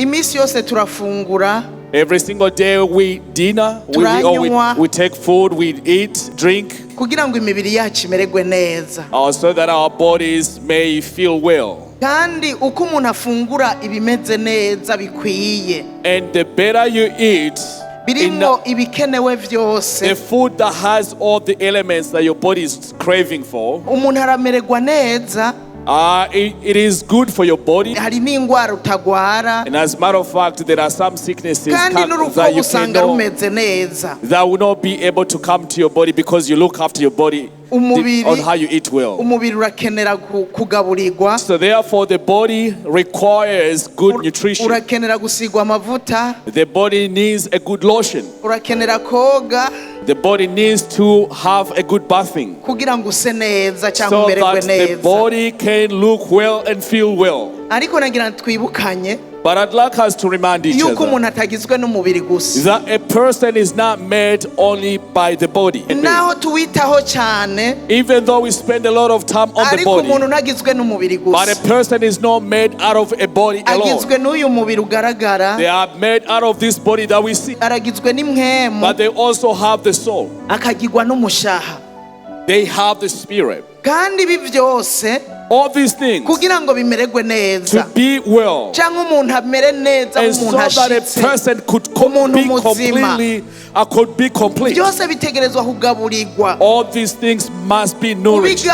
Imisi yose turafungura. Every single day we dinner, we take food, we eat, drink. Kugira ngo imibiri yacu imererwe neza. So that our bodies may feel well. Kandi uko umuntu afungura ibimeze neza bikwiye. And the better you eat, birimo ibikenewe vyose. The food that has all the elements that your body is craving for. Umuntu aramererwa neza. It is good for your body. Hari n'ingwara utagwara. And as a matter of fact, there are some sicknesses that you can know that will not be able to come to your body because you look after your body on how you eat well. So therefore the body requires good nutrition. The body needs a good lotion. The body needs to have a good bathing so that the body can look well and feel well. But I'd like us to remind each other that a person is not made only by the body. Even though we spend a lot of time on the body, but a person is not made out of a body alone. They are made out of this body that we see. But they also have the soul. They have the spirit. All these things to be well, and so that a person could be complete. All these things must be nourished.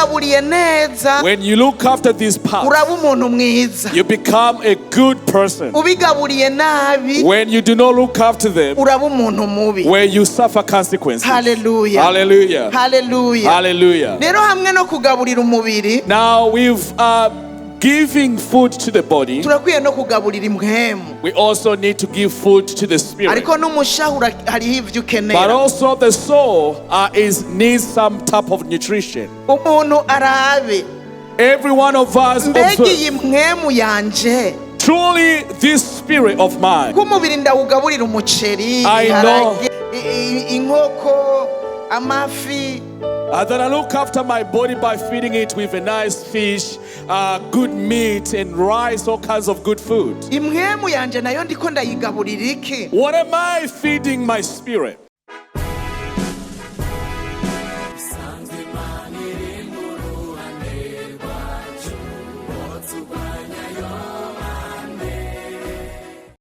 When you look after these parts, you become a good person. When you do not look after them, where you suffer consequences. Hallelujah. Hallelujah. Hallelujah. Hallelujah. Now we've giving food to the body. We also need to give food to the spirit. But also the soul needs some type of nutrition. Every one of us observe. Truly this spirit of mine, I know that I look after my body by feeding it with a nice fish, good meat and rice, all kinds of good food. What am I feeding my spirit?